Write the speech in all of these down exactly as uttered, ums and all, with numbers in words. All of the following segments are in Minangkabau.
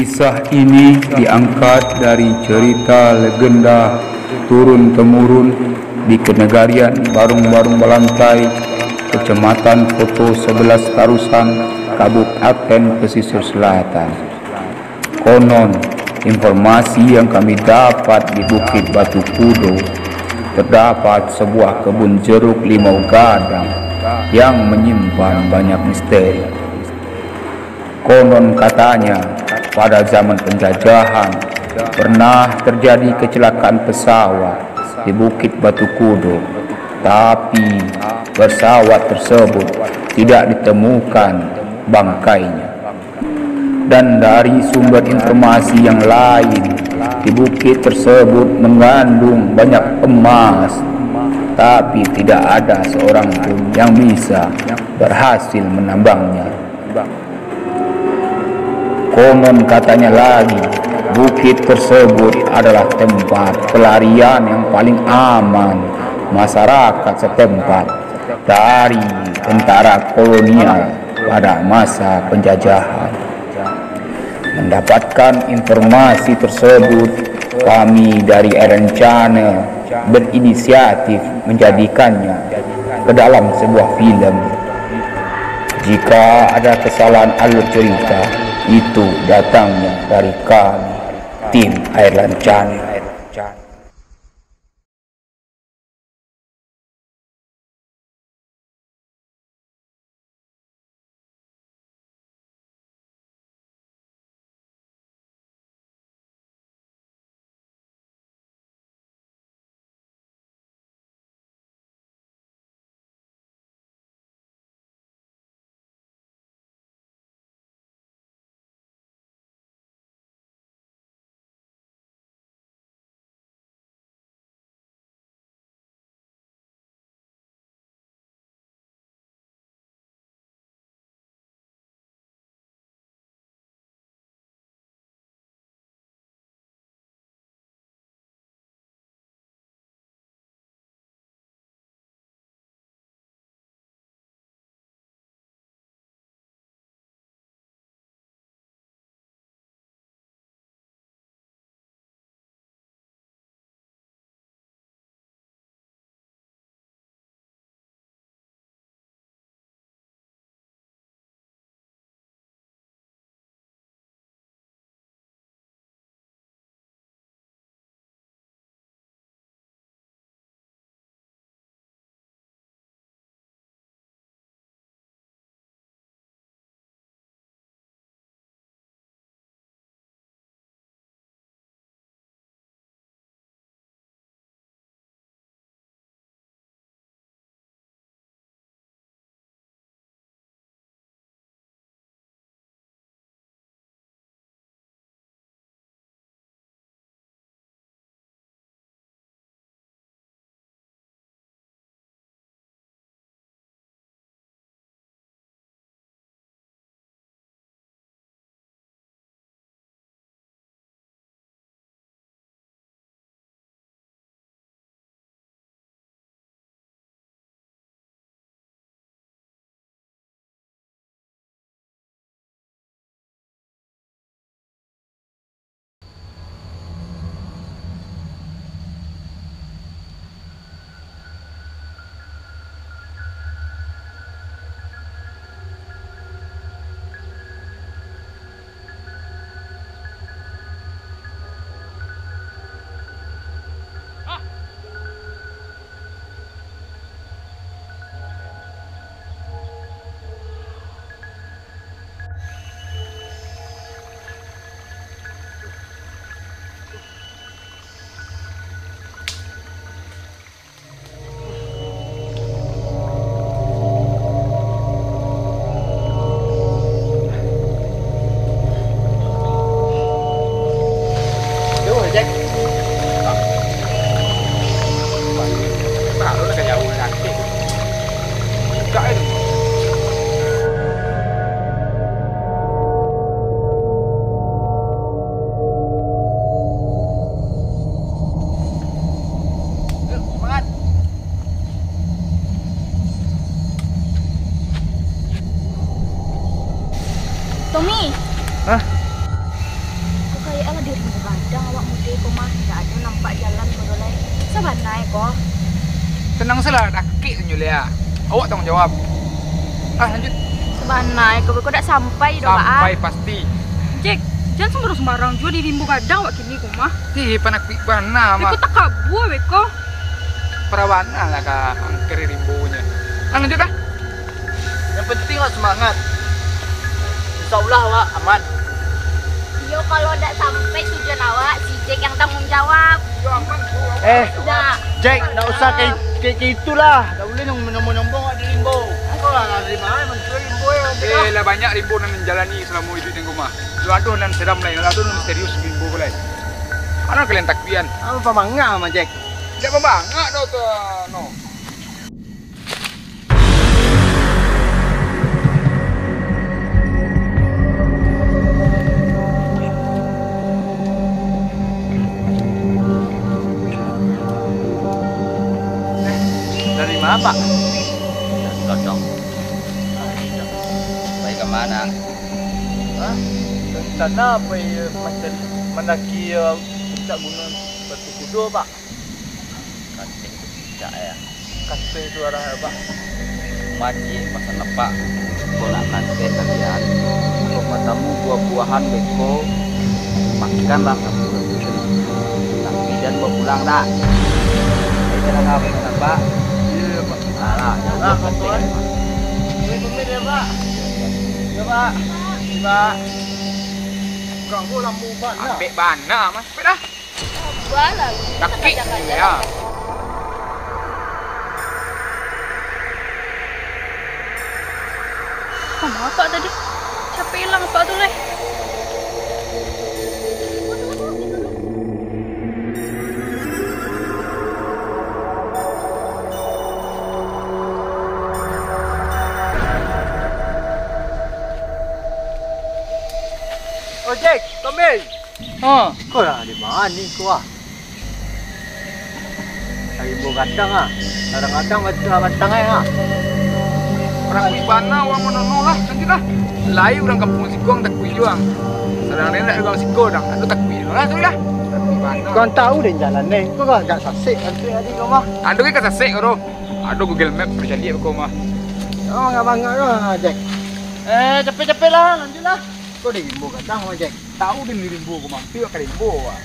Kisah ini diangkat dari cerita legenda turun-temurun di Kenegarian Barung-Barung Balantai, Kecamatan Koto Sebelas Tarusan, Kabupaten Pesisir Selatan. Konon, informasi yang kami dapat di Bukit Batu Kudo, terdapat sebuah kebun jeruk limau gadang yang menyimpan banyak misteri. Konon katanya, pada zaman penjajahan, pernah terjadi kecelakaan pesawat di Bukit Batu Kudo, tapi pesawat tersebut tidak ditemukan bangkainya. Dan dari sumber informasi yang lain, di bukit tersebut mengandung banyak emas, tapi tidak ada seorang pun yang bisa berhasil menambangnya. Konon katanya lagi, bukit tersebut adalah tempat pelarian yang paling aman masyarakat setempat dari tentara kolonial pada masa penjajahan. Mendapatkan informasi tersebut, kami dari Rencana berinisiatif menjadikannya ke dalam sebuah filem. Jika ada kesalahan alur cerita, itu datangnya dari kami, tim Airland Channel. Bana ko. Tenang salah, dakek tu Julia. Awak tanggung jawab. Ah, lanjut. Bana ko, beko dak sampai doh, Baa. Sampai pasti. Jack, jan sembarang-sembarang juo di rimbo gadang awak kini ko mah. Ih, panakuik bana mah. Beko takabua beko. Parabana lah ka angker rimbonyo. Ah, lanjut dah. Yang penting awak semangat. Insya Allah awak aman. Iyo, kalau dak sampai tujuan awak, si Jack yang tanggung jawab. Eh, Dak. Jack, dak usah kayak, kayak, kayak itulah. Dak buliah nyombong-nyombong awak di rimbo. Kau lah dari mana mancari rimbo yang Eh, lah banyak rimbo nan jalani selama iduik den ko mah. Lah ado nan seram lai, lah ado nan misterius rimbo ko lai. Mana kalian takuian? Apa pamangah mah, Jack? Dak pamangah doh tu, no. Dari mana, Pak? Dari Godong. Pai ka mana? Hah? Rencana pai mancari, mandaki, eh, puncak Gunuang Batu Kudo, Pak. Kateh tu cicak, ya. Kateh tu arah, Pak. Majik pasal lepak. Kok nak kateh kalian, kok batamu buah-buahan beko, makanlah satu. Tapi jan bapulang dak. Jadi, jangan apa-apa, Pak. Iya, iya, Pak. Alah, jangan Ah, kateh. Pak. Ini pamit ya, Pak. Ya, Pak. Pak. Ganggu lampu ban, ya. Ambek bana, Mas. Ambek dah. Sakik, ya. Kama apak tadi? Capek ilang apak tu, leh. Ojek, Tommy. Ha. Ko lah di ma ni ko ah? Ari buah gadang ah. Kadang-kadang batua batang ai ah. Urang bana urang manono lah, nanti lah. Lai urang kampuang siko ang takuik juo ang. Sadang den dak urang siko dang, ado takuik lah tu lah. Urang bana. Kau tahu den jalan ni, kau agak sasek kan tu tadi kau mah. Ado ke ka sasek kau tu? Ado Google Map bacaliak kau mah. Kau mangga-mangga kau ah, Jack. Eh, capek-capek lah, lanjut lah. Kau di rimbo gadang mah, Jack. Tahu den di rimbo ko, mampir ka rimbo, ah.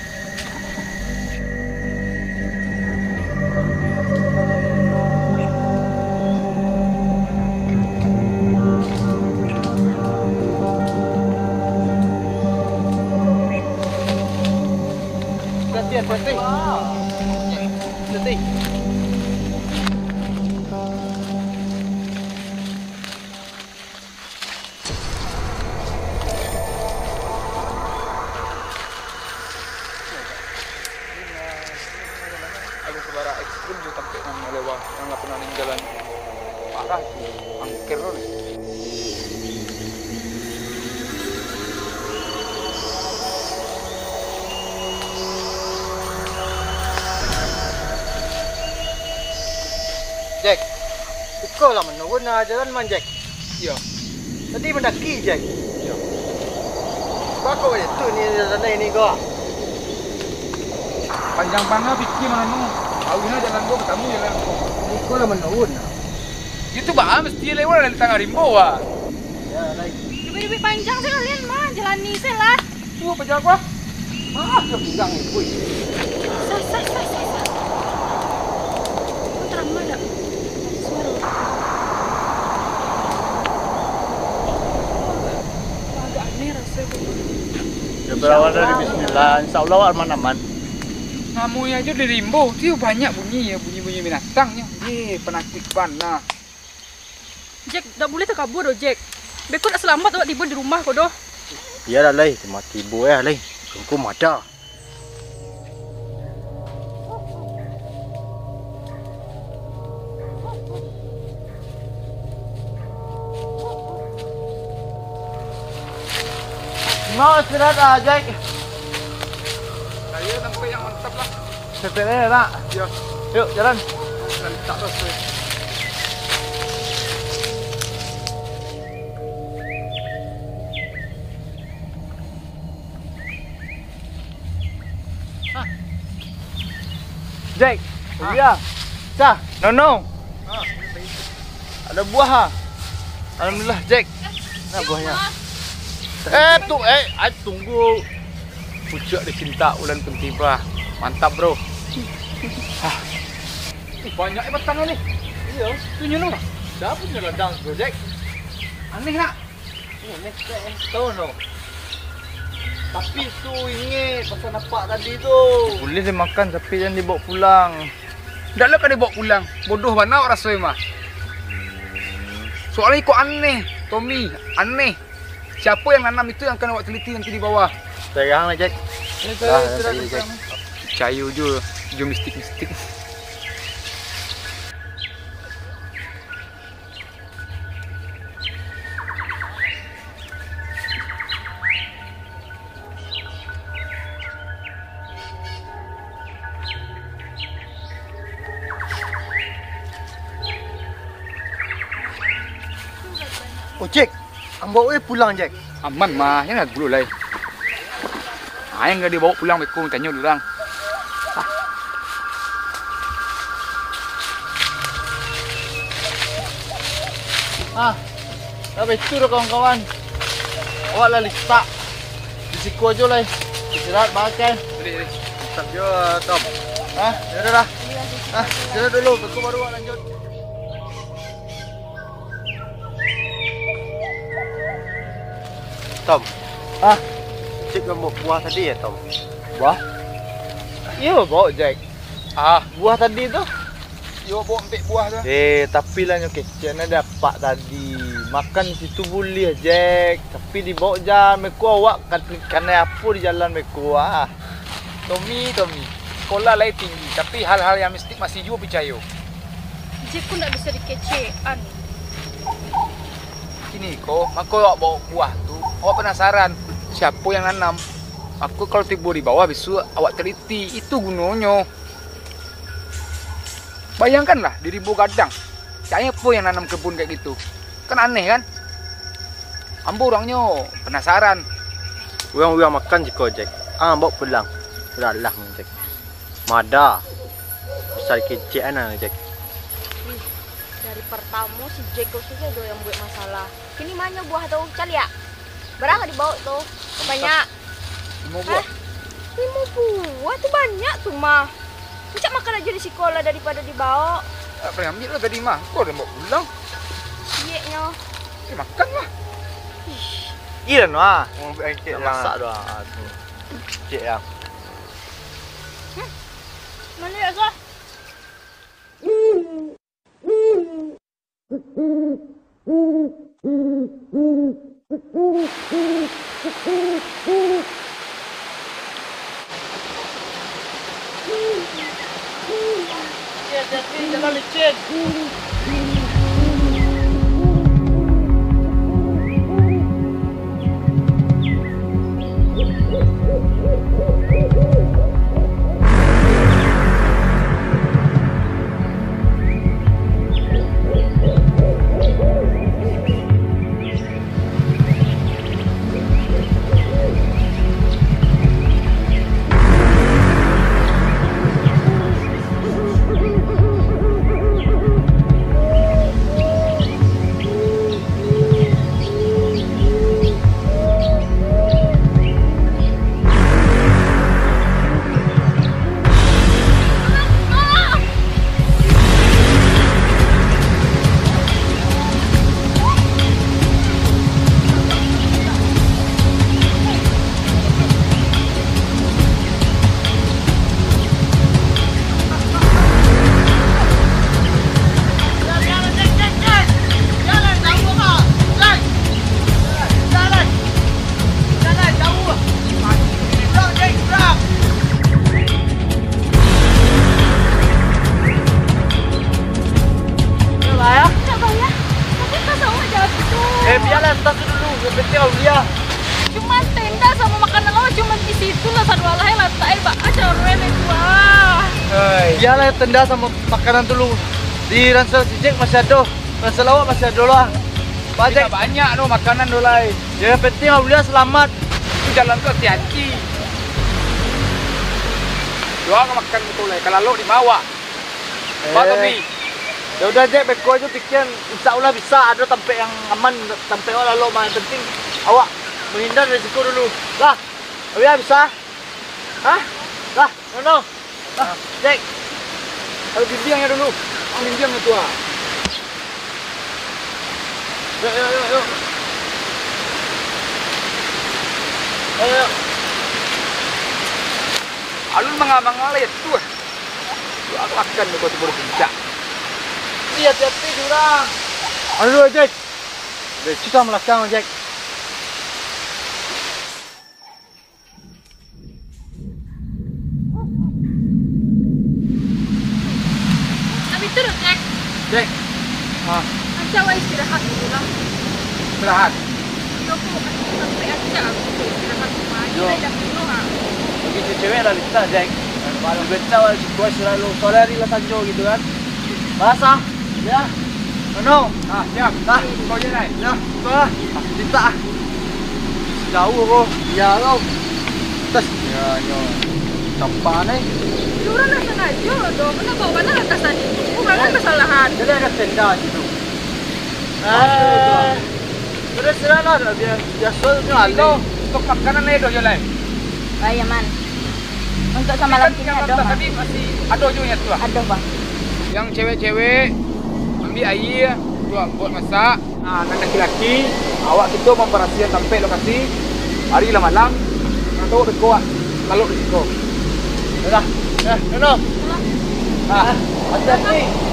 Hati-hati, hati-hati. Hati-hati. Alun sabaraha ekstrim jo tampek nan maliwah, nan lah pernah ninggalan. Parah tu, angker tu ni. Jack, iko lah manurun lah jalan, man, Jack. Iyo. Tadi mandaki, Jack. Iyo. Baa kok baitu ni, jalan ni ko? Panjang bana pikir mano. Awihna jalan ko batamu jalan ko. Iko lah manurun lah. Itu baa mesti lewat dari tangah rimbo, ah. Ya, lai. Duit-duit panjang se kalian mah, jalani se lah. Tuh, paja apa? Ah, dia bilang ni, woi. Sah, sah, sah, sah, sah. Kok terang mah dak? Suara. Agak aneh rasa aku. Ya, berawal dari bismillah, insya Allah aman-aman. Namonyo ajo di rimbo, tu banyak bunyi ya, bunyi-bunyi binatang ya. Ye, panakuik bana. Jack, dak buliah takabua doh, Jack. Beko dak salamat awak tibo di rumah ko doh. Iyo lah, Lai. Mati tibo yo, Lai. Tungku mata. Mau istirahat lah, Jack. Ayo, tempat yang mantap lah. Sepele, nak? Iya. Yuk, jalan. Jalan tak terus, weh. Hah? Jack, Iya. Cah, Nono. Ada buah, ha? Alhamdulillah, Jack. Nah, buahnya. Eh, tu, eh, ah, tunggu. Puncak di cinta, ulan pun tiba. Mantap, bro. Hah. Ih, banyak, eh, batang ni. Iya. Tu nyo, Nono. Siapa nyo ladang tu, Jack? Aneh, nak? Tahu no. Tapi tu ingek pasal nampak tadi tu. Boleh dimakan tapi jangan dibawa pulang. Ndak lah ka dibawa pulang. Bodoh bana awak raso mah. Soalnya kok aneh, Tommy, aneh. Siapa yang nanam itu yang akan awak teliti nanti di bawah. Terang lah, Jack. Ini Lah, saya yang sudah tadi, Jack. Percayo jo, jo mistik-mistik. Oh, Jack, ambo weh pulang, Jack. Aman mah, jangan gulo lai. Ah, yang ka dibawa pulang beko, tanyo urang. Ah, dah betul dah kawan-kawan. Awak lah litak. Di siko ajo lah. Istirahat makan. Boleh, boleh. Mantap jo, Tom. Ah, ya udah dah. Ah, istirahat dulu, beko baru awak lanjut. Tom. Ah. Cik, kamu buah tadi ya, Tom? Buah? Iyo, bawa, Jack. Ah, buah tadi tu. Iyo, bawa ampek buah tu. Eh, tapi lah nyo kecek, nah, dapat tadi. Makan di situ buliah, Jack. Tapi dibawa jan, beko awak kan-, kanai apo di jalan beko, ah. Tommy, Tommy, sekolah lai tinggi, tapi hal-hal yang mistik masih juo picayo. Jack ko ndak bisa dikecekan. Kini ko, mako awak bawa buah tu, awak penasaran, siapo yang nanam. Mako kalau tibo di bawah, bisuak awak teliti, itu gunonyo. Bayangkanlah, di rimbo gadang, siapo yang nanam kebun kayak gitu? Kan aneh, kan? Ambo urangnyo penasaran. Urang-urang makan jiko, Jack. Ah, bawa pulang. Sudah lah, Jack. Mada. Pasal kecek anak, Jack. Ih, dari pertamo si Jack ko sajo yang buek masalah. Kini ma nyo buah tu, caliak. Bara dibawa tu? Banyak. Limo buah. Hah? Limo buah tu banyak tu mah. Rancak makan ajo di siko lah daripado dibawa. Tak pernah ambil lah tadi mah. Kau dah bawa pulang. Cieknyo. Eh, makan lah. Ih. Iya, Nuah. Mau ambil angkek Nak lah. Masak dah. Cek lah. Hmm. Mana ya, Zah? Hati-hati, jalan licin. Enggak, Bah, ya. Enggak, Bah, ya. Tapi pas awak jatuh. Eh, biarlah, entah tu dulu. Yang penting Aulia. Cuman tenda sama makanan awak cuman di situ lah, sadu alah, eh, lantai, Bah. Aja orang lain, Bah. Hei. Biarlah tenda sama makanan dulu. Di ransel si Jack masih ada. Ransel awak masih ada lah. Bah, Jack. Tidak banyak tu makanan tu, lai. Ya, yang penting Aulia selamat. Itu jalan tu hati-hati. Doa ka makan betul, lai. Kalau lok di bawah. Pak Tommy. Ya udah, Jack, beko aja pikian. Insya Allah bisa ada tampek yang aman, tampek awak lalok mah. Yang penting awak menghindar risiko dulu. Lah, Wia bisa? Hah? Lah, no, no. Lah, Jack. Kalau bimbing aja dulu. Ang bimbing itu ah. Yuk, yuk, yuk, yuk. Ayo, yuk. Alun manga-manga lah ya tu ah. Yuk, aku akan buat bulu puncak. Iya, hati-hati jurang. Aduh, Jack. Udah susah melakang, Jack. Tapi tu doh, Jack. Jack. Ah. Macam awak istirahat dulu lah. Istirahat. Yo, aku sampai acak aku tu istirahat rumah. Yo. Kita dah penuh ah. Bagi cewek lah kita, Jack. Kalau kita awak situasi lalu, soalnya hari lah sanjo gitu kan. Malas ah. Ya. Ano. Ah, siap. Ah, kau je, Nai. Ya, kau lah. Ah, minta ah. Jauh ko. Iya, kau. Tas. Ya, nyo. Campak, Nai. Urang dah sangajo doh. Kenapa kau nak atas tadi? Bukan kesalahan. Jadi ada tenda situ. Ah. Terus, terus lah, biar, biar suara nyo alih. Untuk makanan ni doh, yo, Lai. Oh, iya, Man. Untuk samalam kini ado, Man. Tadi masih ado juo nyo tu lah. Ado, Bang. Yang cewek-cewek, ambil aia, buat, buat masak. Ah, nan laki-laki, awak kito mambarasiahan tampek lokasi. Hari lah malam, nak tahu beko awak lalok di siko. Dah, dah, dah, dah. Ah, hati-hati.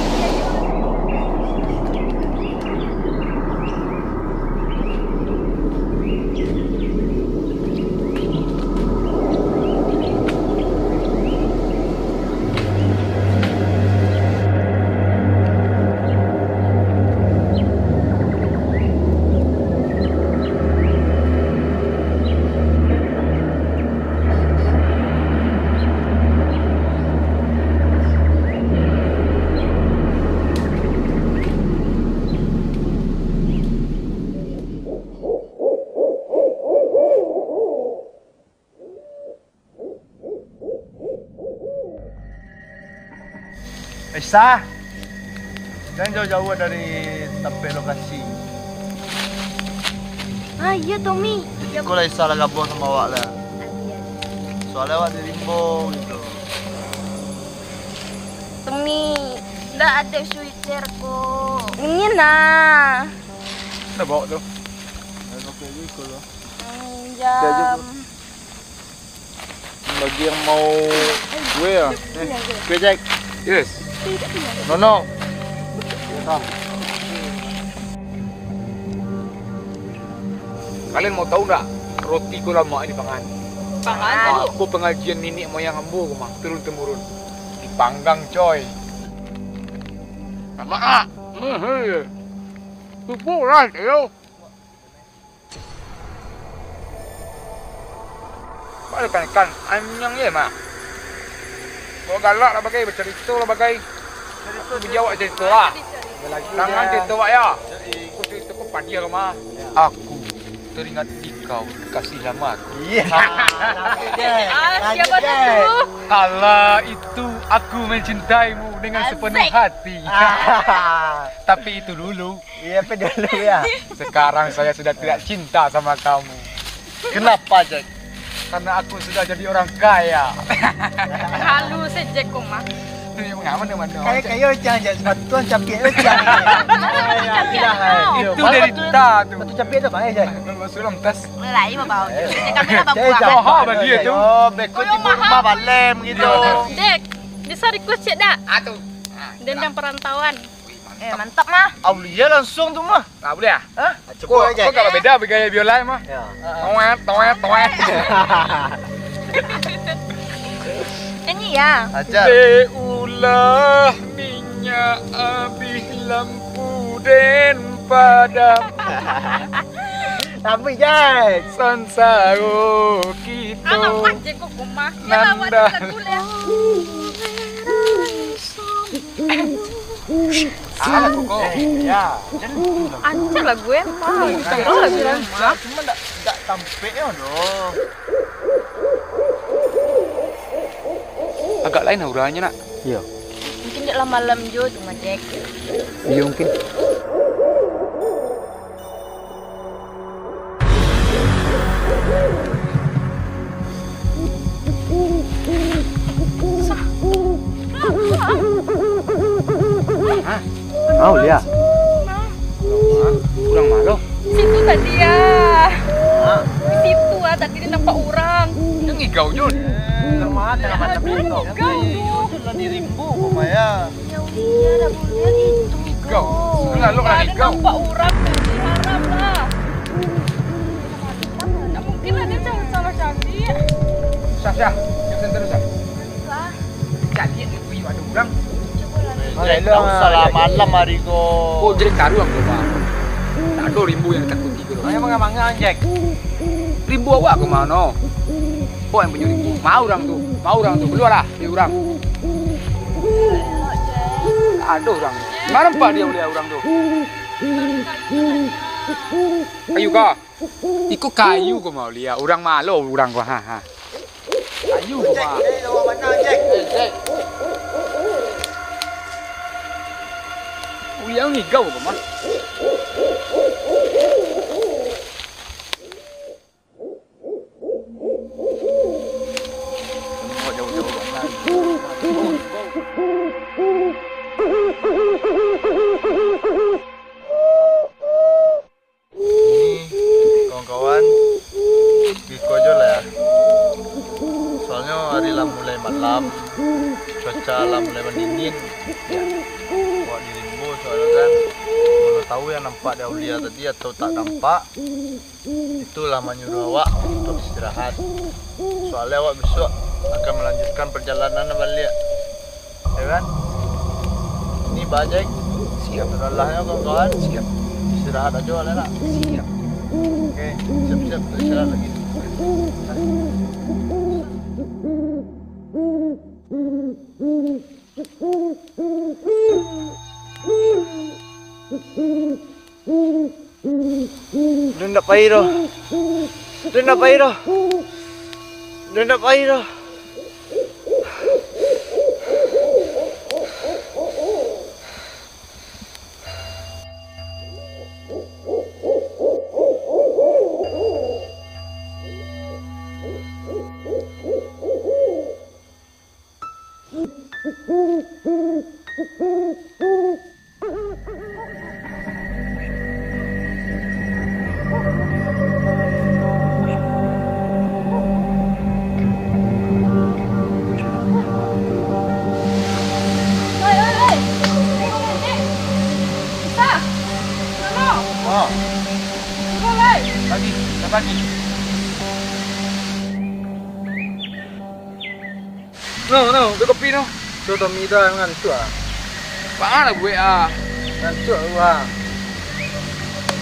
Aisyah, jangan jauh-jauh dari tampek lokasi. Ah, iya, Tommy. Iko lah Aisyah lah gabung sama awak lah. Soalnya awak di rimbo gitu. Tommy, ndak ada sweater ko. Ini nah. Ndak bawa tu. Ndak pakai juga lo. Pinjam. Bagi yang mau kue ya. Eh, kue, Jack. Yes. Nono. Kalian mau tahu nggak roti ko lamak ini pangan? Pangan. Ah, ko pengajian niniak moyang ambo ko mah, turun temurun. Dipanggang, coy. Lamak ah. Tubuh lah, yo. Balikan ikan anyang je mah. Bawa galak lah bagai, bacarito lah bagai. Aku dijawab carito lah. Tangan carito awak ya. Aku carito ko padiah ka mah. Aku teringat dikau, kekasih lamaku. Iya. Ah, siapa tu? Kala itu aku mencintaimu dengan sepenuh hati. Tapi itu dulu. Iya, pe dulu ya. Sekarang saya sudah tidak cinta sama kamu. Kenapa, Jack? Karena aku sudah jadi orang kaya. Halu saja kau mah. Ini mengapa nih, mana? Kayak kayak ucang aja, sepatu capit ucang. Capit apa? Itu dari ta tu. Sepatu capit tu apa ya, Jack? Masuk dalam tas. Mulai bawa. Kami dah bawa. Kau ha bagi tu. Oh, beko di rumah balem gitu. Jack, bisa request cek dak? Ah, tu. Dendang perantauan. Eh, mantap mah. Aulia langsung tu mah. Ah, boleh ah? Hah? Cukup aja. Kok kalau beda bergaya biola mah? Ya. Toet, toet, toet. Nyanyi ya. Ajar. Dek ulah minyak abih lampu den padam. Tapi, Jack. Sansaro kito. Alah, Pak, Jack, kok kumah. Ya lah, Pak, nanda. Jack, kuliah. Ah, kok. Eh, ya. Ancur lagu eh. Wah, ancur lagu eh. Cuma ndak, ndak tampek yo doh. Agak lain auranya, nak. Iya. Mungkin Lah malam jo tu, Jack. Iyo, mungkin. Hah? Mau, Lia? Urang ma lo? Situ tadi, ah. Hah? Situ, ah, tadi dia nampak urang. Yang ngigau jo. Urang ma tangah malam ni? Ngigau tu. Lah di rimbo, Mama, ya. Ya, Ulia, dah buliah gitu, Miko. Kau, lu lalu lah, Kau. Nampak urang, Kak, haram lah. Tak mungkin lah dia salah cari. Syah, Syah. Yang center, Syah. Lah. Cari yang lebih ada urang. Cuba lah. Eh, Jack, tak usah lah, malam hari ko. Oh, Jack, karuang ko, Bang. Tak ada rimbo yang takuti ko. Manga-manga, Jack. Rimbo awak ko mano? Kok yang punyo rimbo? Mau urang tu, mau urang tu. Keluar lah. Di urang. Aduh, urang. Mana nampak dia uliah urang tu? Kayu ka? Iko kayu ko mau liah. Urang ma lo urang ko. Ha, ha. Kayu ko, Pak. Uliah ngigau ko mah. Ni, kawan-kawan, biko jo lah ya. Soalnyo hari lah mulai malam, cuaca lah mulai mandingin. Ya. Awak di rimbo soalnyo kan, mano tahu yang nampak di aulia tadi atau tak nampak. Itulah manyuruah awak untuak istirahat. Soalnyo awak bisuak akan malanjutkan parjalanan baliak. Ya kan? Ini bajai. Siap. Sudahlah ya, kawan-kawan. Siap. Istirahat aja lah nak. Siap. Oke, siap-siap untuk istirahat lagi. Den ndak pai doh. Den ndak pai doh. Den ndak pai doh. Oi, oi, oi. Isa. Mano? Ah. Turun, oi. Pagi, dah pagi. No, no, beli kopi no. Tu Tommy tu lah, ngantuak ah. Baa lah buek ah. Ngantuak aku ah.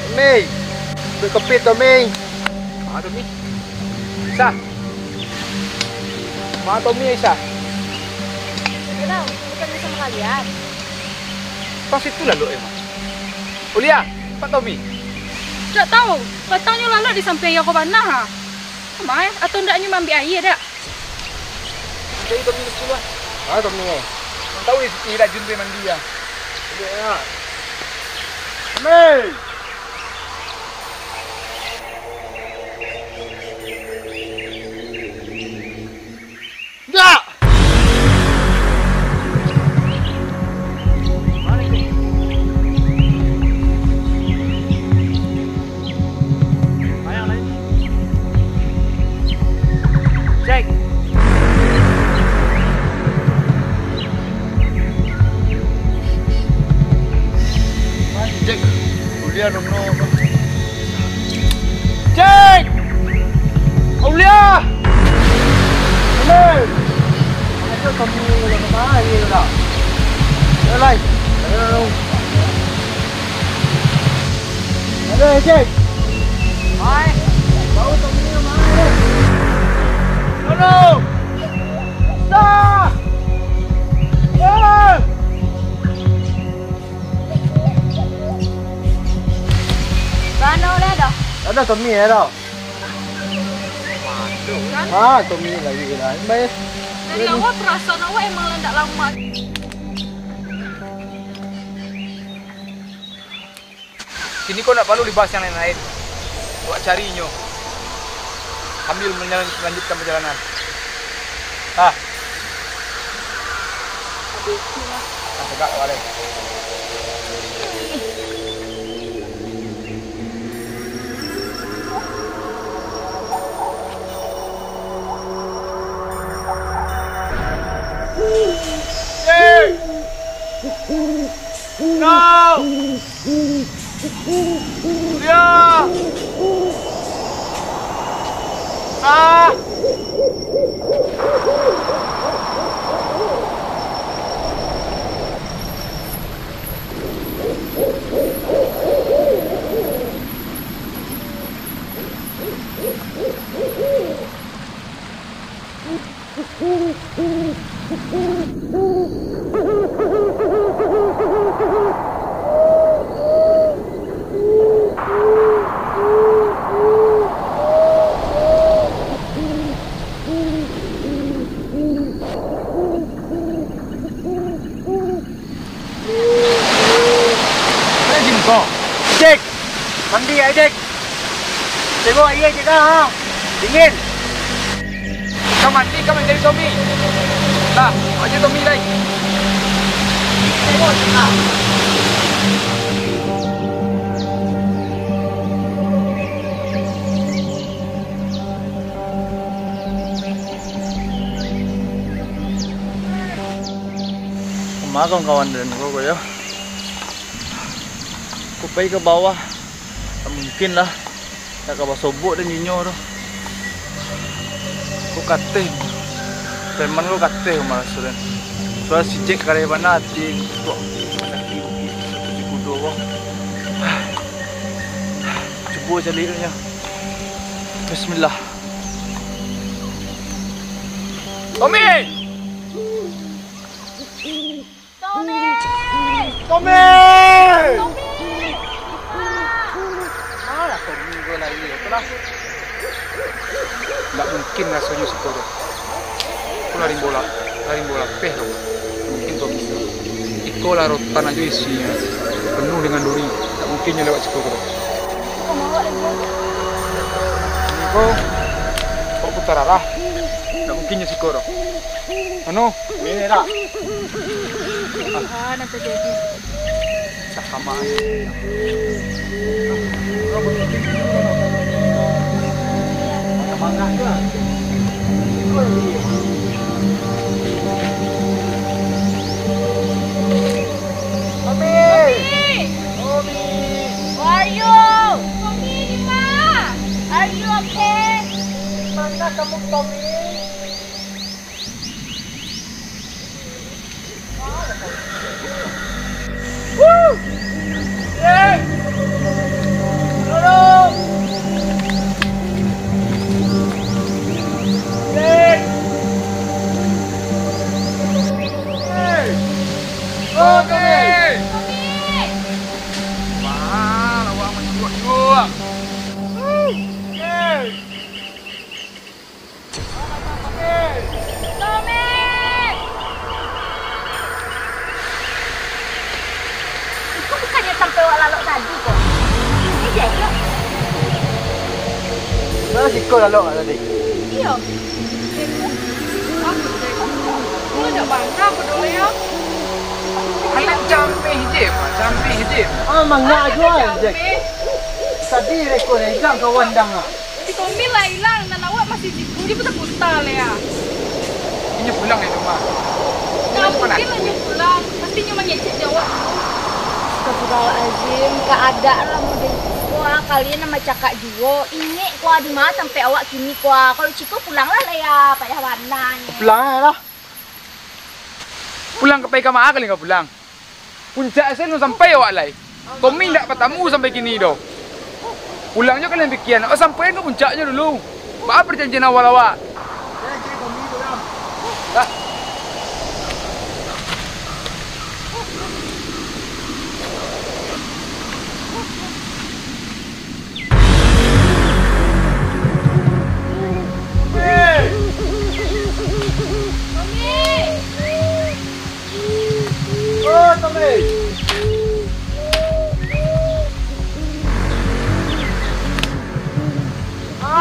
Tommy, beli kopi Tommy. Ah, Tommy. Isa. Ma Tommy, Isa? Ndak tahu, bukan sama kalian. Pas itu lalu emang. Ulia, Pak Tommy. Ndak tahu, patangnyo lalu di sampiang iyo ko bana ha. Mai, atau ndak nyo maambiak aia dak? Jadi Tommy dulu lah. Ah, Tommy, eh. Tahu di, di Rajun pe mandi ya. Iya, ya. Tommy! Ndak! Jack. Jack, kuliah dong, no. Jack! Aulia! Halo! Ayo kamu lah kemari lah. Ayo, Lai. Ayo, ayo. Halo, Jack. Hai. Bau kamu ni, Mai. Halo. Dah. Halo. Bana lah dah. Ada Tommy ya dah. Kan? Ah, Tommy lagi kena. Baik. Dari awal perasaan awak emang lah ndak lama. Kini ko ndak paralu dibahas yang lain-lain. Awak cari inyo. Sambil menjalan-, melanjutkan perjalanan. Ah. Nah, tegak awak lai. Hey! No! Ya! Ah! Mana Jim ko? Jack! Mandi, ai, Jack! Cegok aia, Jack, ah! Dingin! Ka mandi, ka mancari Tommy! Lah, aja Tommy, lai! Cegok, Jack, ah! Kama kawan-kawan den ko, ko yo? Ko pai ka bawah. Tak mungkin lah. Nak ka basobok den inyo tu. Ko kateh. Preman ko kateh maraso den. Soal si Jack kareh bana ati. Tuak. Sakik bukik. Satu si kudo ko. Cubo caliaknyo. Bismillah. Tommy! Tommy! Tommy! Tommy! Malah Tommy ko lari, apolah? Ndak mungkin rasonyo siko tu. Ko lari bola, lari bola peh tu. Mungkin Tommy. Iko lah rotan ajo isinyo, penuh dengan duri. Ndak mungkin nyo lewat siko tu. Ko, kok putar arah? Ndak mungkin nyo siko tu. Anu, ini dah. Ah, nan terjadi. Cakamaan. Mangah tu lah. Mami! Mami! Mami! Where are you? Mami, di mana? Are you okay? Di mana kamu, Tommy? Tomek! Iko bukannyo sampai awak lalok tadi ko? Ini jahil. Nah, siko lalok tadi. Iyo. Aku dak bangga ko dulu yo. Alah, jameh je, Pak, jameh je. Ah, mangga juo, Jack. Tadi reko dah ilang kawan dang, ah. Si Tommy lah ilang, nan awak masih siku, dia putar-putar lah ya. Inyo pulang dari rumah. Ndak mungkin lah nyo pulang, pasti nyo mangecek jo awak dulu. Astagfirullahalazim, ka adak lah model tu. Wah, kalian nan bacakak juo. Ingek kua di ma tampek awak kini kua. Kalau ciko pulang lah lah ya, payah bana nyo. Pulang lah. Pulang ka pai ka ma kalian ka pulang? Puncak ese alun sampai awak lai. Tommy indak batamu sampai kini doh. Pulang jo kalian pikian, awak sampaian ka puncaknyo dulu. Baa parjanjian awal awak? Dah.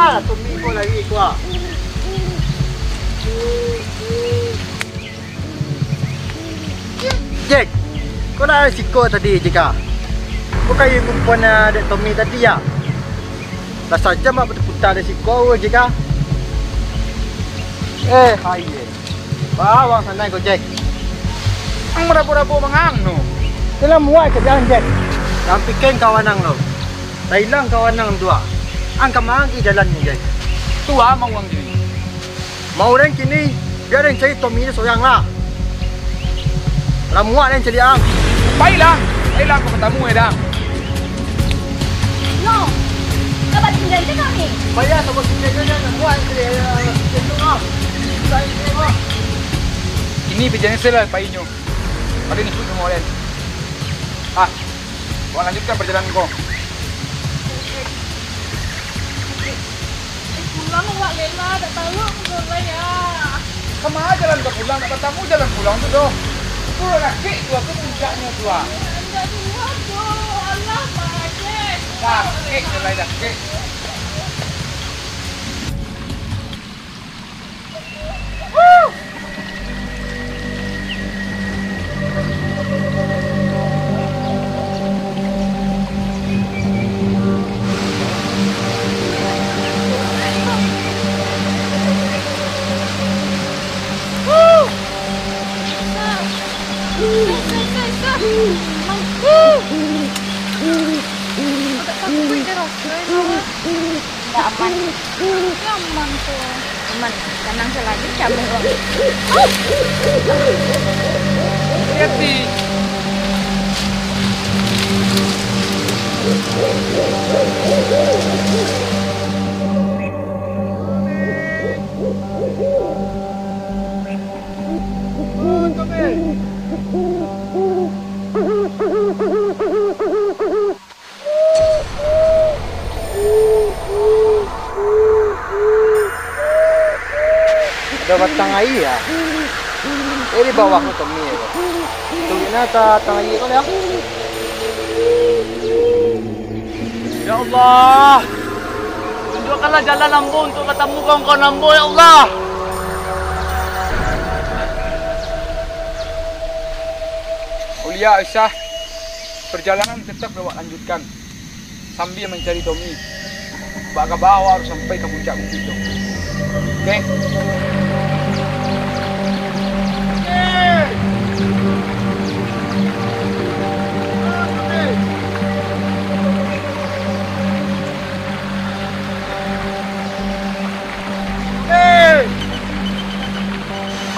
Ah, Tommy ko lari ko, ah. Jack, kau lah siko tadi, Jack, ah? Kau kayu kumpuan, ah, dek Tommy tadi, ya? Lah sajo mak puta-puta dek siko, Jack, ah. Eh, hai, eh. Bawang sanai ko, Jack. Ang marabo-rabo mangang no. Dalam muak ka jalan, Jack. Jan pikian kawan ang lo. Lah ilang kawan ang tu, ah. Ang ka ma jalannyo, Jack? Tu ah, mau ang jadi. Mau den kini, bia den cari Tommy tu sorang lah. Lah muak den cari ang. Pailah, pailah ka batamu, eh, dah. No, ka batingga se kami. Pailah, ka batingga se, nak muak den cari, eh, Tommy tu lah. Cari, cari, cari. Kini bajalan se lah painyo. Pado ikut samo den. Ah, awak lanjutkan pajalanan ko. Eh, pulang awak, Lela, dak tahu aku mulai, ya. Kama jalan ka pulang, dak batamu jalan pulang tu doh. Tu rakek tu, tu puncaknyo tu, ah. Indak juo tu, alah, Pak Aceh. Rakek tu lai, rakek. Agak takuik deh raso, eh, Mama. Indak aman. Indak aman tu. Aman. Tanang sajo, camuak. Hati-hati. Ado batang aia, ah. Eh, di bawah tu Tommy, yo. Tunjuakkan batang aia ko, yo. Ya Allah, tunjuakkanlah jalan ambo untuak batamu kawan-kawan ambo, ya Allah. Aulia, Aisyah, perjalanan tetap awak lanjutkan. Sambia mancari Tommy. Baa ka baa awak harus sampai ka puncak bukik tu. Oke?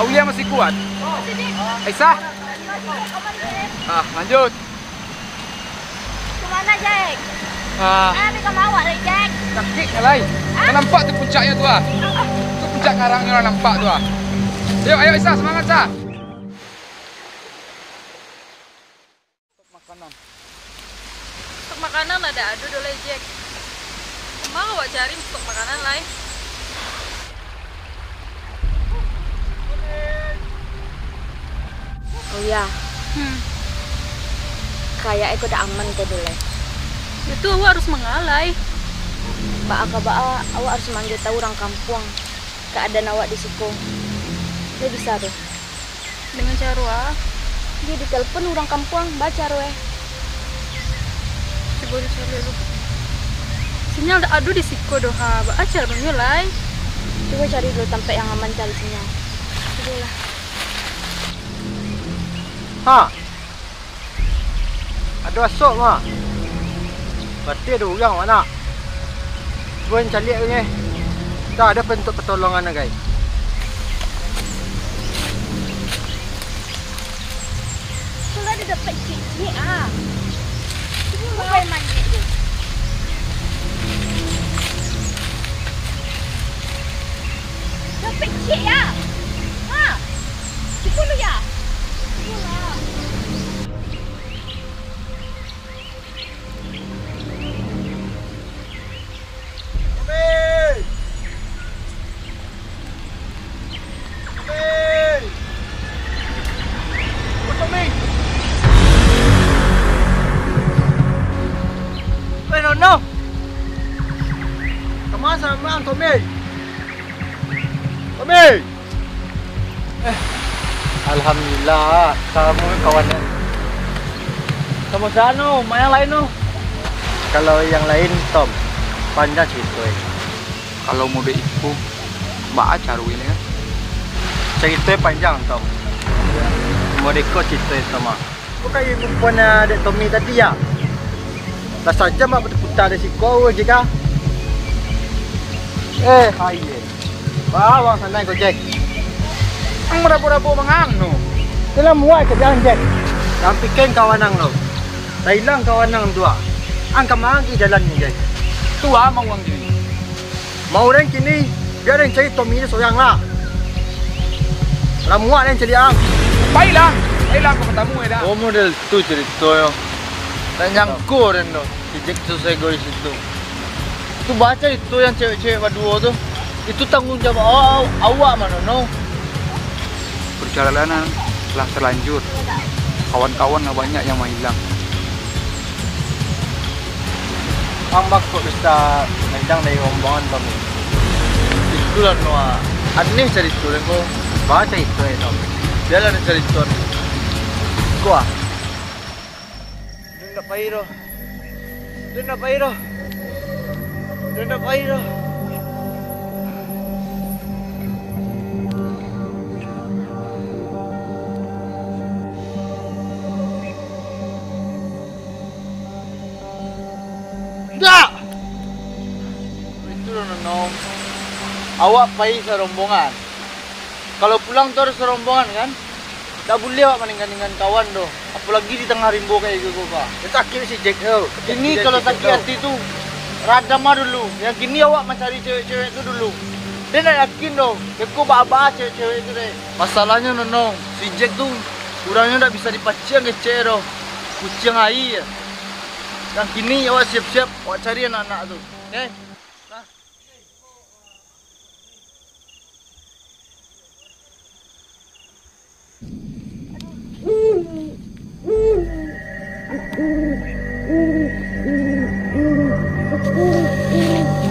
Aulia masih kuat? Aisyah? Ah, lanjut. Ka ma, Jack? Ah. Ai, ambiak ka ma awak lai, Jack. Sakik, Lai. Ah? Kan nampak tu puncaknyo tu, ah. Ah. Tu puncak karangnyo lah nampak tu, ah. Ayo, ayo, Sa, semangat, Sa. Stok makanan. Stok makanan lah dak ado doh lai, Jack. Ka ma awak cari stok makanan lai? Oh ya. Hmm. Kayak iko dak aman ko doh lai. Itu awak harus mangalai. Baa ka baa, awak harus maanggia tahu urang kampuang kaadaan awak di siko. Ndak bisa doh. Dengan caro a? Iyo, ditelepon urang kampuang, baa caro e? Cubo dicari dulu. Sinyal dak ado di siko doh, ha. Baa caronyo lai? Cubo cari dulu tampek yang aman cari sinyal. Cubolah. Ha. Ado asok, Ma. Barati ado urang, Mak, nak. Cubo caliak ko, nyo. Antah ado bentuk patolongan, agai. Kalau ado dapek ciek-ciek, ah. Cubo lah. Bukan manjek tu. Dapek ciek, ya? Ha? Cubo lu, ya? Cubo lah. Tommy! Tommy! Oh, Tommy! Weh, Nono! Ka ma Samo ang, Tommy. Tommy. Eh, alhamdulillah, samo kawan. Samo sano, ma yang lain tu? Kalau yang lain, Tom, panjang carito, eh. Kalau model iko, baa caro ini, kan? Carito panjang, Tom. Model iko carito, Tom, ah. Ko kayak kumpulan, ah, dek Tommy tadi, ya? Lah sajam bak puta-puta dari siko, Jack, ah. Eh, hai, eh. Baa wang sanai ko, Jack. Ang marabo-rabo mangang no. Itulah muak ka jalan, Jack. Jan pikian kawan ang lo. Lah ilang kawan ang tu, ah. Ang ka ma ka jalan ni, Jack. Tu ah, mauang diri. Mau den kini, bia den cari Tommy surang lah. Lah muak den cari ang. Pailah, pailah, kau batamu, eh, dah. Oh, model tu caritonyo. Tak nyangko den doh, si Jack tu saegois itu. Tu baa carito yang cewek-cewek baduo tu. Itu tanggung jawab awak, awak mano no. Perjalanan lah terlanjur. Kawan-kawan lah banyak yang menghilang. Ang baa kok bisa mailang dari rombongan kami? Itulah, Noah. Aneh carito den ko. Baa carito, eh, Tom? Bialah den carito. Ko ah. Den ndak pai doh. Den ndak pai doh. Den ndak pai doh. Dak! Itu doh, Nonong. Awak pai sarombongan. Kalau pulang tu harus sarombongan, kan? Dak buliah awak maninggan-ninggan kawan doh. Apolagi di tangah rimbo kayak gitu, Pak. Itu sakik si Jack tu. Kini kalau sakik hati tu, radam ah dulu. Yang kini awak mancari cewek-cewek tu dulu. Den ndak yakin doh, beko baa-baa cewek-cewek tu deh. Masalahnyo, Nonong, si Jack tu urangnyo ndak bisa dipaciang kecek doh. Kuciang aia. Yang kini awak siap-siap, awak cari anak-anak tu. Oke? Nah.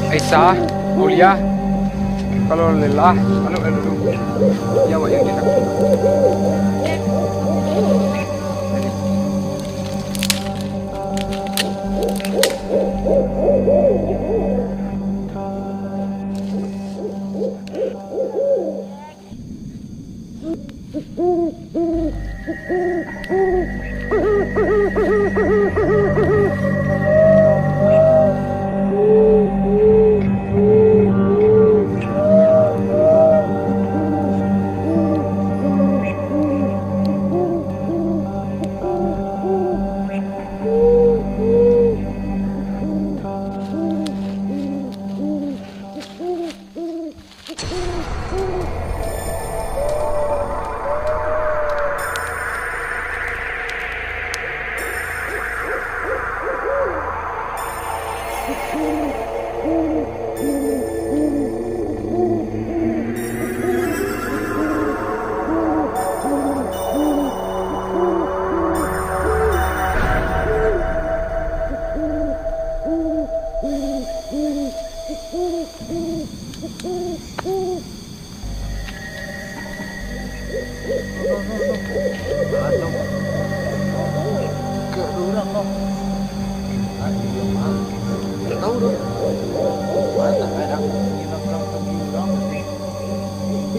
Aisyah, Aulia, kalau lelah, anu, eh, dulu. Ya, awak yang enak.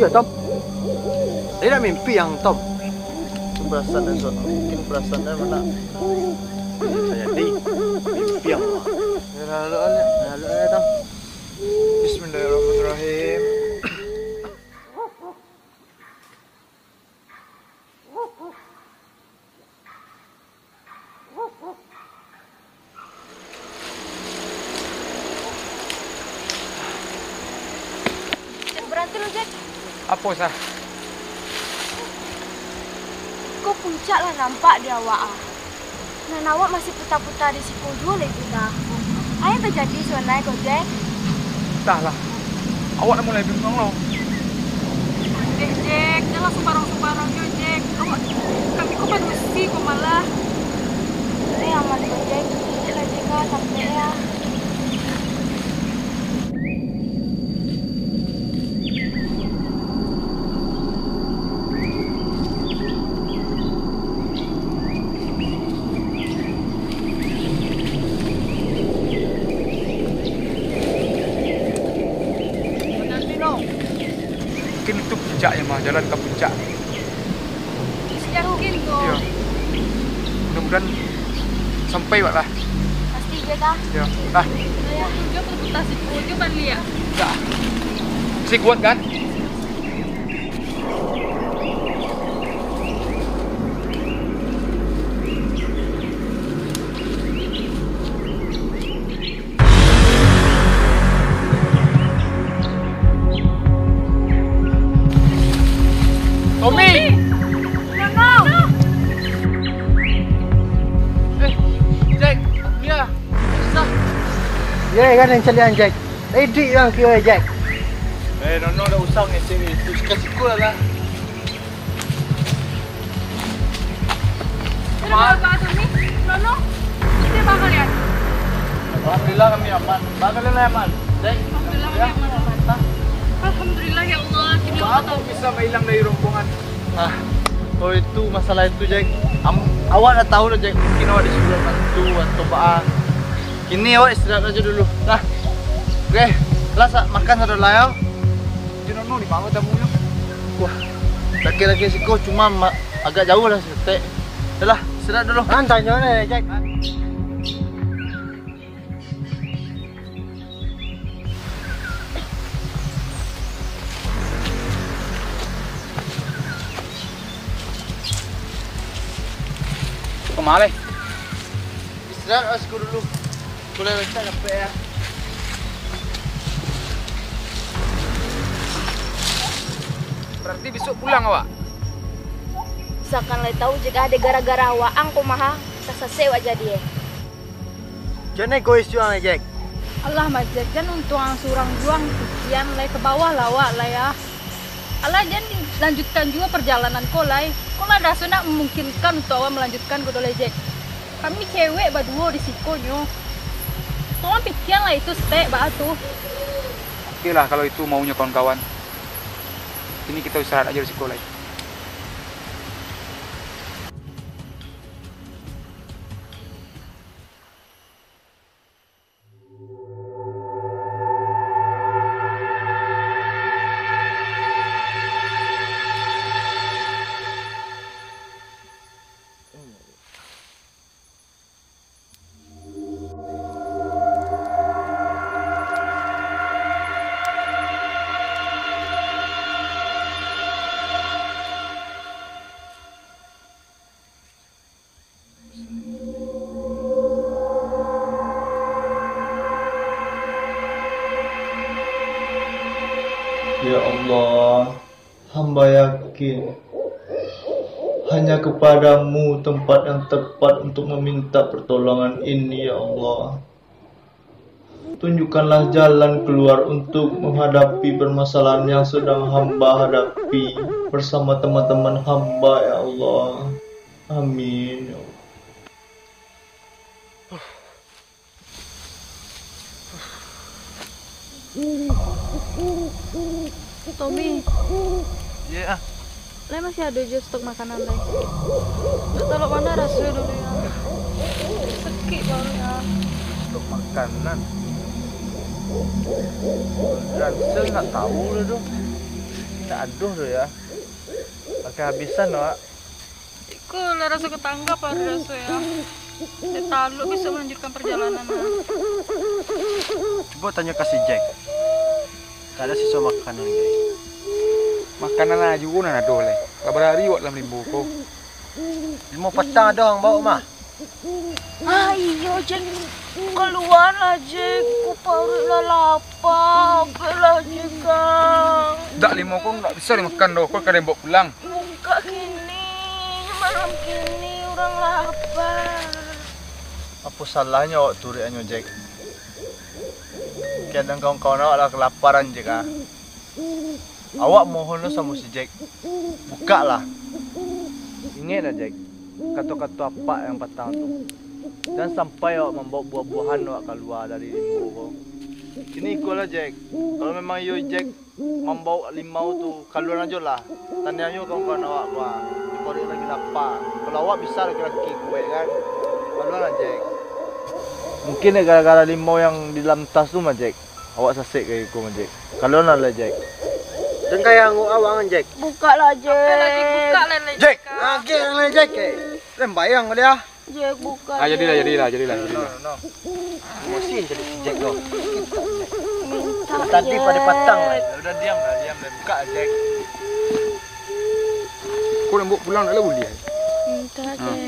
Iyo, Tom. Tadi dah mimpi ang, Tom. Itu perasaan dari sono. Mungkin perasaan dari mana? Bisa jadi. Mimpi ang. Ya, lalu, lalu, lalu, Tom. Bismillahirrahmanirrahim. Jack, baranti lu, Jack. Apo, Sah? Ko puncak lah nampak di awak, ah. Nan awak masih puta-puta di siko juo lai puta. Apo nan tajadi sabananyo ko, Jack? Antahlah. Awak nak mulai bingung lo. Eh, Jack, janlah sumbarang-sumbarang jo, Jack. Awak, kami ko padusi ko malah. Eh, aman ko, Jack. Kecek lah, Jack, ah, sampai ya. Puncak ya mah, jalan ka puncak. Yakin ko? Iyo. Mudah-mudahan sampai wak lah. Pasti je kah? Iyo. Lah. Iyo. Masih kuat kan? Tommy! Tommy! Nonong! Eh, Jack, Mia, susah. Ye, kan yang calian, Jack. Redik bang kira, Jack. Eh, Nonong dah usah ngecek itu. Suka-suka lah. Kenapa Pak Tommy? Nono, kita bakal ya? Alhamdulillah kami aman. Bakal lah aman. Dek. Alhamdulillah kami aman. Alhamdulillah ya Allah, kini Bapak tahu. Bisa hilang dari rombongan. Ah, kalau itu masalah itu, Jack. Am, awak dah tahu lah, Jack. Mungkin awak disuruh bantu atau apa. Kini awak istirahat aja dulu. Nah. Oke, lah, sa-, makan sado lah, yo. Itu Nono di mana tamunyo? Wah, laki-laki siko cuma ma-, agak jauh lah saketek. Yalah, istirahat dulu. Santai nyo ni, Jack. Kemana? Istirahat lah siko dulu. Boleh rancak capek ya. Berarti besok pulang awak? Sakan lai tahu jika ada gara-gara awak ang ko maha, tasasek awak jadi eh. Jan egois juang eh, Jack. Alah, Majek, jan untuang ang surang juang, pikian lai ka bawah lah awak lai ah. Alah, jan lanjutkan juo parjalanan ko lai. Ko lah raso ndak mamungkinkan untuak awak malanjutkan ko doh lai, Jack. Kami cewek baduo di siko nyo. Tolong pikian lah itu step baa tu. Oke lah, kalau itu maunya kawan-kawan. Kini kita istirahat aja di siko lai. Ya Allah, hamba yakin hanya kepada-Mu tempat yang tepat untuk meminta pertolongan ini, ya Allah. Tunjukkanlah jalan keluar untuk menghadapi permasalahan yang sedang hamba hadapi bersama teman-teman hamba, ya Allah. Amin, ya Allah. Tommy. Iya, ah. Lai masih ado juo stok makanan, lai? Ndak tahu lok mano raso dulu, ya. Sakik paruik, ya. Stok makanan? Ransel ndak tahu lah, doh. Ndak ado doh, ya. Pakai habisan, Wak. Iko lah raso ka tanggap lah raso, ya. Ndak tahu lok bisa melanjutkan perjalanan, ya. Cubo tanyo ka si Jack. Ndak ado siso makanan, Jack. Makanan ajo nan ado, lai. Lah barari awak dalam limbo ko. Limo patang ado ang baok mah. Ah, iyo, Jack. Kalualah, Jack. Ko paruik lah lapa. Apolah, Jack, ang. Dak, limo ko ndak bisa dimakan doh. Ko ka den baok pulang. Buka kini, malam kini urang lapa. Apo salahnyo awak turuik anyo, Jack? Kadang kawan-kawan awak lah kalaparan, Jack, ah. Awak mohon lo samo si Jack, bukaklah. Ingeklah, Jack, kato-kato apak yang patang tu. Jan sampai awak mambaok buah-buahan awak kalua dari limbo ko. Kini ikolah, Jack, kalau memang iyo Jack mambaok limau tu, kaluan ajo lah. Tandiangnyo kawan-kawan awak ko, ah, di paruik lagi lapa. Kalau awak bisa laki-laki kuaik kan, kaluanlah, Jack. Mungkin gara-gara limau yang di dalam tas tu mah, Jack. Awak sasek ka iko mah, Jack. Kaluanlah lai, Jack. Tengkayang awak, Jack. Bukalah, Jack. Apa lagi? Bukalah, Jack. Jack, agak lah, Jack, eh. Lambayang dia. Jack, buka, Ah, jadilah, Jack. Jadilah, jadilah, jadilah. No, no, no. Emosi jadi si Jack tu. Minta, Tadi Jack. Pada patang lah. Udah diam lah, diam lah. Buka, Jack. Kau nak bawa pulang nak lah boleh. Minta, Ha. Jack.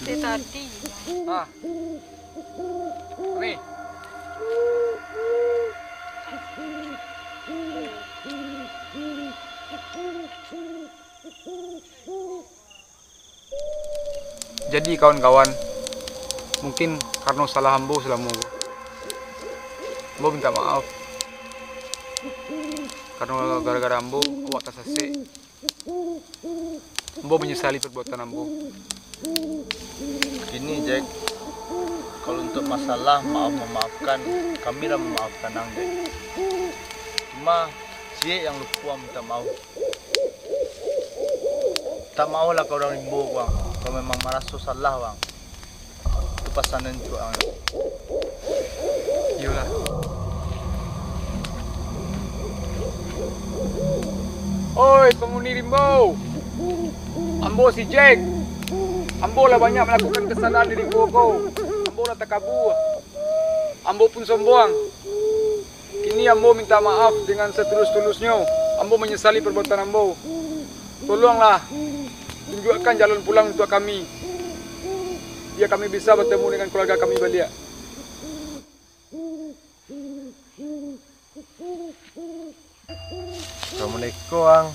Dari tadi. Ah. Ni. Jadi, kawan-kawan, mungkin karano salah ambo salamo ko. Ambo minta maaf. Karano gara-gara ambo, awak tasasek. Ambo manyasali parbuatan ambo. Gini, Jack, kalau untuk masalah maaf mamaafkan, kami lah mamaafkan ang, Jack. Cuma, ciek yang lupo ang minta maaf. Minta maaf lah ka urang rimbo ko, ang. Kalau memang maraso salah, ang. Itu pasanan untuak ang. Iyolah. Oi, panghuni rimbo! Ambo si Jack. Ambo lah banyak malakukan kasalahan di rimbo ko. Ambo lah takabua. Ambo pun sombong. Kini ambo minta maaf dengan satulus-tulusnyo. Ambo manyasali parbuatan ambo. Tolonglah, tunjuakkan jalan pulang untuak kami, bia kami bisa batamu dengan kaluarga kami baliak. Assalamualaikum, ang.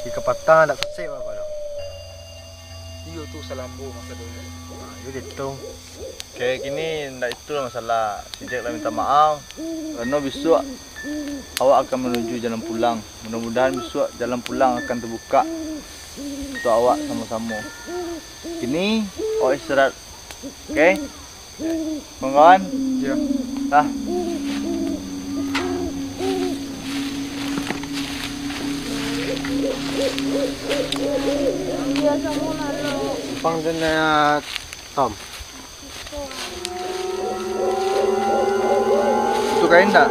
Di kapatang dak sasek, Bang, Bang. Iyo tu, salambo masa dulu. Ah, iyo ditung. Oke, kini ndak itulah masalah. Si Jack lah minta maaf. Karano bisuak awak akan manuju jalan pulang. Mudah-mudahan bisuak jalan pulang akan tabukak untuak awak samo-samo. Kini, awak istirahat. Oke? Kawan-kawan? Iyo. Dah. Simpang Daniel Tom. Itu kain tak?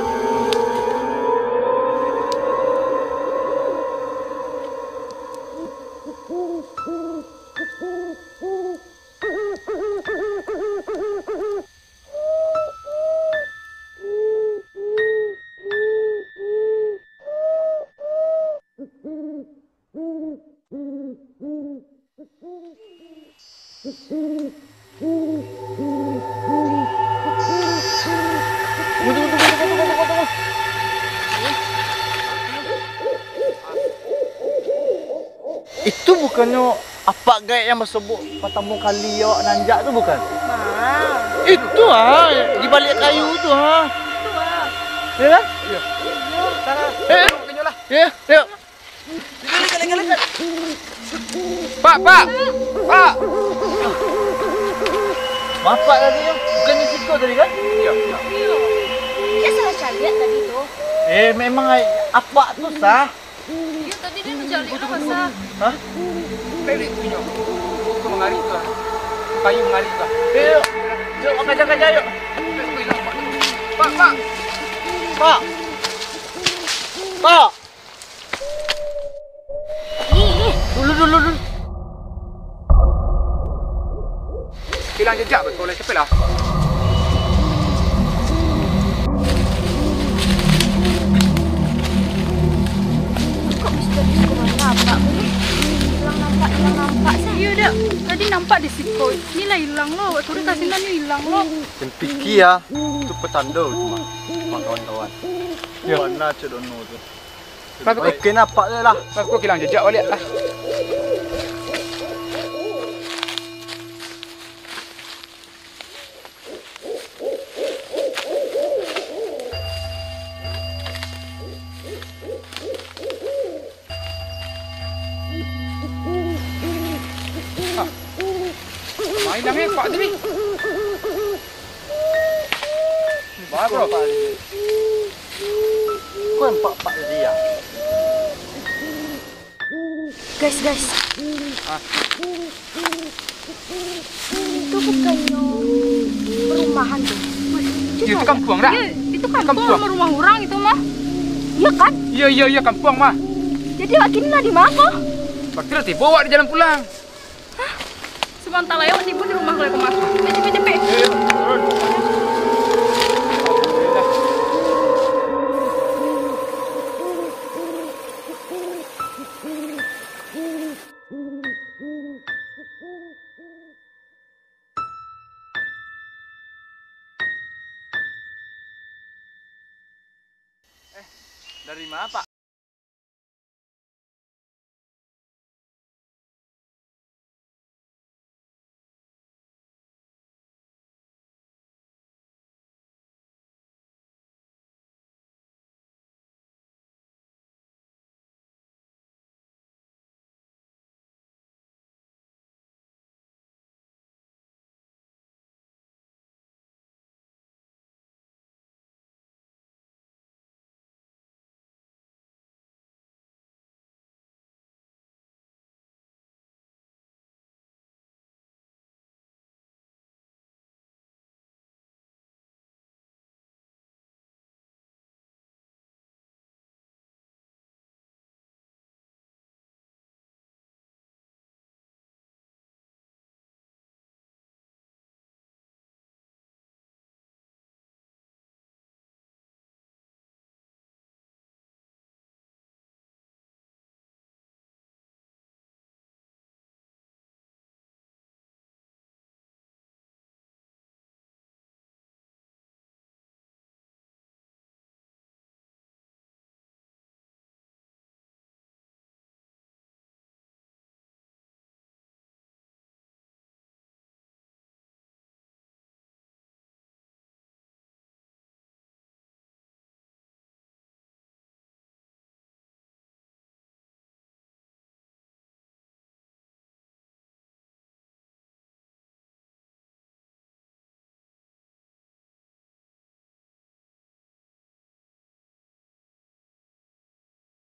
Itu bukannyo apak gaek yang basobok patamo kali awak nanjak tu, bukan? Itu ha, di baliak kayu tu ha. Itu ha. Yo kan? Yo. Yo. Eh, eh. Yo, yo. Pak, Pak! Pak! Bapak tadi tu, bukannyo siko tadi kan? Iyo. Iyo. Dia salah caliak tadi tu. Eh, memang ai, apak tu sah. Iyo, tadi dia mancaliak lah, masa. Hah? Pendek tu nyo. Itu mangari tu lah. Kayu mangari tu lah. Eh, yuk. Yuk, kaja-kaja, yuk. Pak, Pak! Pak! Pak! Dulu, dulu, dulu. Hilang jejak betul lah, cepat lah. Kok misterius ko mano apak ko ni? Hilang nampak, hilang nampak sajo. Iyo, Dak. Tadi nampak di siko. Ni lah hilang lo. Waktu di kasinan ni hilang lo. Jan pikia, itu petando tu mah, mah kawan-kawan. Yo. Bana cek Dono tu. Tapi kok Oke, nampak je lah. Tapi kok hilang jejak baliak lah. Ah. Main lah, Pak, tadi. Bah, bro. Kau nampak Pak tadi, ya? Guys, guys. Ah. Itu bukannyo perumahan tu. Wih, Itu kampuang, dak? Iyo, itu kampuang, Kampuang. Rumah urang itu mah. Iyo kan? Iyo, iyo, iyo, kampuang, mah. Jadi, awak kini lah di ma ko? Bakti lah tibo awak di jalan pulang. Sabanta lai awak tibo di rumah ko lai ko, mah. Capek, capek, capek. Eh, dari ma, Pak?